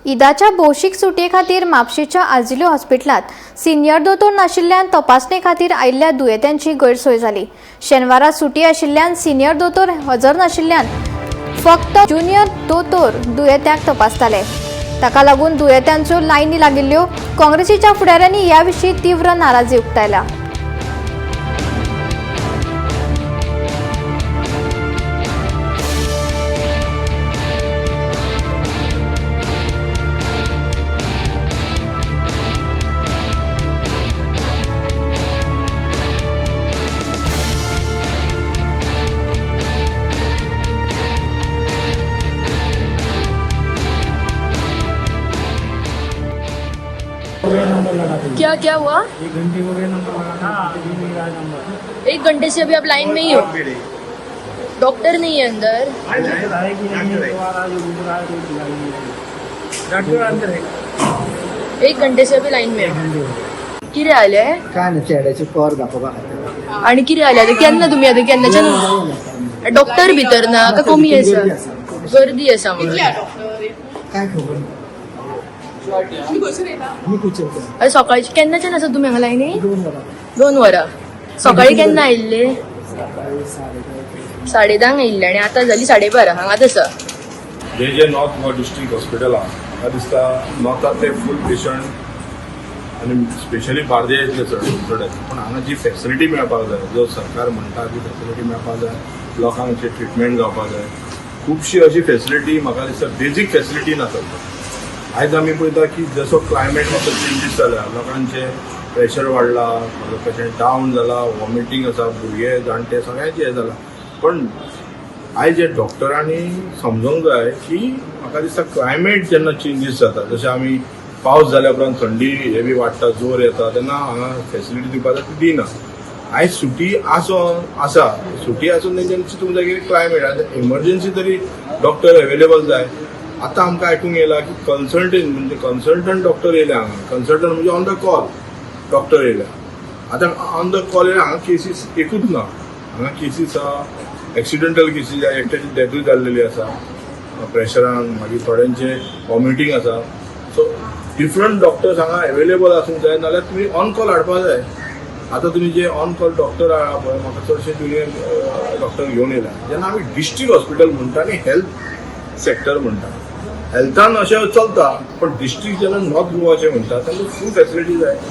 ईदाच्या भौशीक सुटये खातीर म्हापशेंच्या आजिलो हॉस्पिटलांत सिनियर दोतोर नाशिल्ल्यान तपासणे खातीर आयिल्ल्या दुयेंत्यांची गैरसोय जाली. शेनवारा सुटी आशिल्ल्यान सिनियर दोतोर हजर नाशिल्ल्यान फक्त ज्युनियर दोतोर दुयेंत्यांक तपासताले. ताका लागून दुयेंत्यांच्यो लायनी लागिल्ल्यो. काँग्रेसीच्या फुडाऱ्यांनी ह्या विशीं तीव्र नाराजी उक्तायल्या. क्या क्या हुआ? एक घंटे हो गए नंबर लगाना, अभी नहीं रहा नंबर. एक घंटे से अभी आप लाइन में ही हो. डॉक्टर नहीं है अंदर? डॉक्टर आए कि नहीं है, तो आ रहा है, जो घूम रहा है, कोई बुला ही नहीं रहा. डॉक्टर अंदर है. एक घंटे से अभी लाइन में हो. घंटे हो गए. कितें आले? काय नाही, चेड्याचे कॉर दाखोवपा खातीर. आणि कितें आले आतां? केन्ना तुमी आतां केन्नाच्यान? डॉक्टर भितर ना का कमी आसा? गर्दी आसा म्हणून. काय खबर, मी कुचलतो. आतां सकाळची केन्नाच्यान आसा तुमी हांगा लायनी? 2 वरां. 2 वरां. सकाळी केन्ना आयिल्ले? सकाळी 10:30. 10:30 आयिल्ले आणि आतां जाली 12:30. हांगाच आसा. जे जे नॉर्थ गोवा डिस्ट्रिक्ट हॉस्पिटल आहा, म्हाका दिसता नॉर्थांतले फूल पेशंट आनी स्पेशली बार्देजांतले चड चड येता. पूण हांगा जी फेसिलिटी मेळपाक जाय, जो सरकार म्हणटा ती फेसिलिटी मेळपाक जाय, लोकांक ट्रिटमेंट जावपाक जाय, खुबशी अशी फेसिलिटी म्हाका दिसता बेजीक फेसिलिटी ना सद्या. आयज आमी पळयता की जसो क्लायमेट मातसो चेंजीस जाला, लोकांचे प्रेशर वाडला, पेशंट डावन जाला, वॉमिटींग आसा, भुरगे जाणटे सगळ्यांचे हें जाला. पण आयज हे डॉक्टरांनी समजूंक जाय की म्हाका दिसता क्लायमेट जेन्ना चेंजीस जाता, जशें आमी पावस जाल्या उपरांत थंडी हे बी वाडटा, जोर येता, तेन्ना हांगा फेसिलिटी दिवपाक जाय ती दिना. आयज सुटी आसोन आसा, सुटी आसून तेंच्यांनी चिंतूंक जाय की क्लायमेट आनी इमर्जन्सी तरी डॉक्टर अवेलेबल जाय. आतां आमकां आयकूंक येयलां की कन्सल्टंट म्हणजे कन्सल्टंट डॉक्टर येयले हांगा. कन्सल्टंट म्हणजे ऑन the call doctor येयल्या. आतां ऑन the call येयल्या, हांगा केसीस एकूच ना. हांगा केसीस आहा, एक्सिडंटल केसीस आहा, एकट्याची डेथूय जाल्लेली आसा प्रेशरान, मागीर थोड्यांचे वॉमिटींग आसा. सो डिफरंट डॉक्टर्स हांगा अवेलेबल आसूंक जाय, नाल्यार तुमी ऑन कॉल हाडपा जाय. आतां तुमी जे ऑन कॉल डॉक्टर आहा पळय, म्हाका चडशे ज्युनियर डॉक्टर घेवन येयला. जेन्ना आमी डिस्ट्रिक्ट हॉस्पिटल म्हणटा आनी हेल्थ सेक्टर म्हणटा, हेल्थान अशें चलता, पण डिस्ट्रिक्ट जेन्ना नॉर्थ गोवाचें म्हणटा तेन्ना फूल फेसिलिटी जाय.